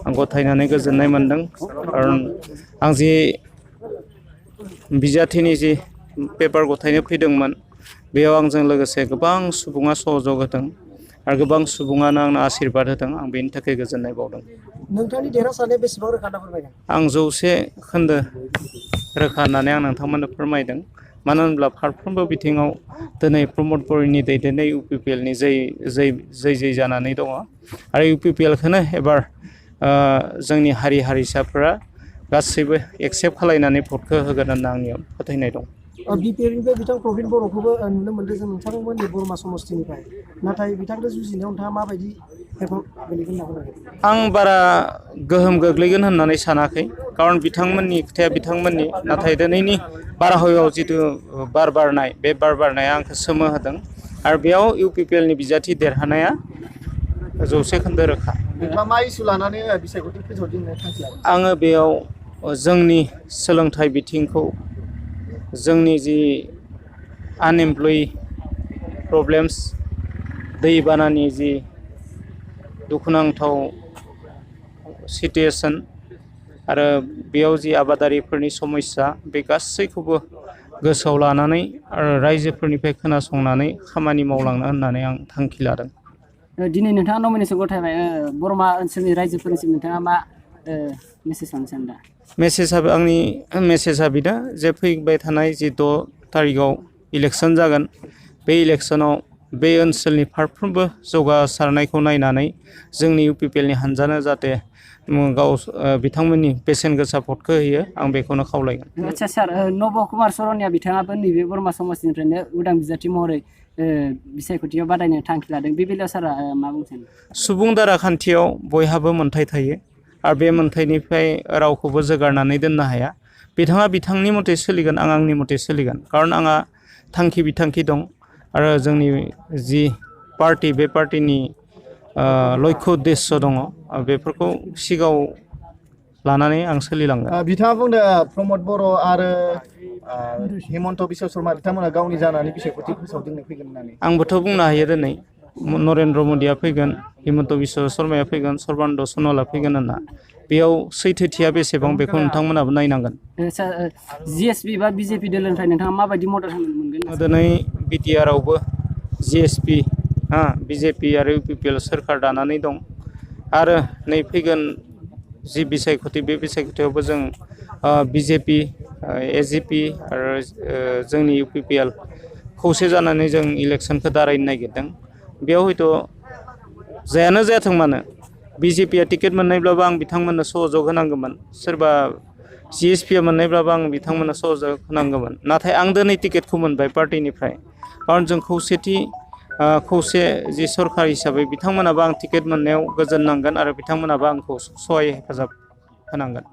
आं गथायनानै गोजोननाय मोनदों खारन आं जि बिजाथिनि जि पेपार गथायनो फैदोंमोन बेयाव आंजों लोगोसे गोबां सुबुङा सहयोग होदों आरो गोबां सुबुङानो आंनो आशीर्बाद होदों आं बेनि थाखाय गोजोननाय बावदों। नोंथांनि देरहासारनाया बेसेबां रोखा होनना फोरमायगोन? आं 100% रोखा होननानै आं नोंथांमोननो फोरमायदों। मानो होनब्ला फारफ्रोमबो बिथिङाव दिनै प्रमद बर'नि दैदेननाय UPPLनि जै जानानै दङ आरो UPPLखौनो एबार जोंनि हारि हारिसाफोरा गासैबो एक्सेप्ट खालायनानै भटखौ होगोन होनना आंनियाव फोथायनाय दं। BPLनिफ्राय बिथां प्रबिन बर'खौबो नुनो मोन्दों जों नोंथांमोननि बरमा समस्तिनिफ्राय, नाथाय बिथांजों जुजिनायाव नोंथाङा माबायदि हेफाजाब गोलैगोन होनना बुंनांगोन? आं बारा गोहोम गोग्लैगोन होननानै सानाखै खारन बिथांमोननि खोथाया बिथांमोननि, नाथाय दिनैनि बारहावायाव जिथु बार बारनाय बे बार बारनाया आंखौ सोमोहोदों आरो बेयाव UPPLनि बिजाथि देरहानाया 100% रोखा। नोंथाङा मा इसु लानानै बिसायख'थि फोसावदिंनो थांखि लादों? आङो बेयाव जोंनि सोलोंथाइ बिथिंखौ, जोंनि जि आनएमप्लय प्रब्लेम्स, दैबानानि जि दुखुनांथाव सिटुएसन आरो बेयाव जि आबादारिफोरनि समस्या बे गासैखौबो गोसोआव लानानै आरो रायजोफोरनिफ्राय खोनासंनानै खामानि मावलांनो होननानै आं थांखि लादों। दिनै नोंथाङा नमिनेसन गथायबाय, बरमा ओनसोलनि रायजोफोरनिसिम नोंथाङा मा मेसेज होनो सानदों दा? आंनि मेसेजआ बेनो जे फैबाय थानाय जि 6 थारिखआव इलेक्सन जागोन, बे इलेक्सनाव बे ओनसोलनि फारफ्रोमबो जौगासारनायखौ नायनानै जोंनि UPPLनि हानजानो जाहाथे बिथांमोननि बेसेन गोसा भटखौ होयो आं बेखौनो खावलायगोन। आच्चा सार, नब कुमार सरनिया बिथाङाबो नैबे बरमा समस्तिनिफ्रायनो उदां बिजाथि महरै बिसायख'थियाव बादायनो थांखि लादों, बे बेलायाव सारा मा बुंनो सानो? सुबुं दाराखान्थियाव बयहाबो मोन्थाय थायो आरो बे मोन्थायनिफ्राय रावखौबो जोगारनानै दोननो हाया। बिथाङा बिथांनि मथे सोलिगोन, आं आंनि मथे सोलिगोन, खारन आंहा थांखि बिथांखि दं आरो जोंनि जि पार्टि बे पार्टिनि लक्ष्य उद्देश्य दङ बेफोरखौ सिगाङाव लानानै आं सोलिलांगोन। बिथाङा बुंदों प्रमद बर' आरो हेमन्त बिश्व शर्मा बिथांमोना गावनि जानानै बिसायख'थि फोसावदिंनो फैगोन होननानै। आंबोथ' बुंनो हायो दिनै नरेन्द्र मदिया फैगोन, हेमन्त बिश्व शर्माया फैगोन, सर्बानन्द सन'वाला फैगोन होनना। बेयाव सैथोथिया बेसेबां बेखौ नोंथांमोनाबो नायनांगोन। GSP बा BJP दोलोनिफ्राय नोंथाङा माबायदि मदद मोनगोन? दिनै BTR आवबो GSP, BJP आरो UPPL सोरखार दानानै दं आरो नै फैगोन जि बिसायख'थि बे बिसायख'थियावबो जों BJP, AGP आरो जोंनि UPPL खौसे जानानै जों इलेक्सनखौ दारायनो नागिरदों। बेयाव हयथ' जायानो जायाथों मानो BJPआ टिकेट मोननायब्लाबो आं बिथांमोननो सहयोग होनांगौमोन, सोरबा GSPआ मोननायब्लाबो आं बिथांमोननो सहयोग होनांगौमोन, नाथाय आं दिनै टिकेटखौ मोनबाय पार्टिनिफ्राय, खारन जों खौसे जि सरकार हिसाबै बिथांमोनाबो आं टिकेट मोननायाव गोजोननांगोन आरो बिथांमोनाबो आंखौ सहाय हेफाजाब होनांगोन।